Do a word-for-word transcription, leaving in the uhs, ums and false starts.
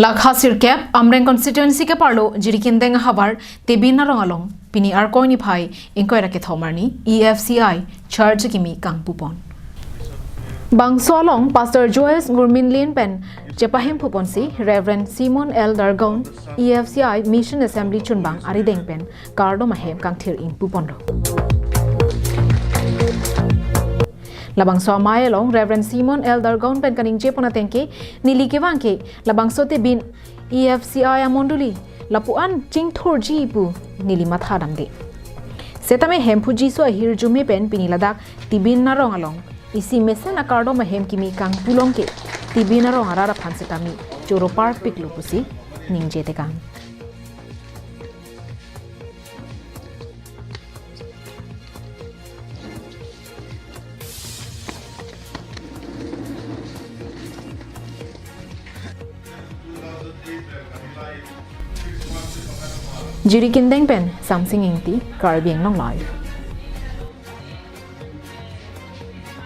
Lakha sirkep Amreng constituency keparlo Jirikindeng ahavar Tebin arong along pini Arkoi niphai ingkoi ra kethom arni E F C I church kimi kangpupon. Bangso along Pastor Joyce Ngurminlin pen chepahemphuponsi Reverend Simon L Dargaon E F C I Mission Assembly chunbang arideng pen kardom ahem kangthir ingpuponlo. Labangso amei along Reverend Simon L Dargaon pen kaningjepon ateng ke neli kevang ke labangso Tebin E F C I amondoli lapu-an chingthurji pu neli mathadamde. Setame Hemphu Jisu ahirjume pen pini ladak Tebin arong along isi mesen akardom ahem kimi kangpulong ke Tebin arong arat aphan setame choro parpiklo pusi ningje tekang. Jirikindeng pen Samsing Ingti, Karbi Anglong Live.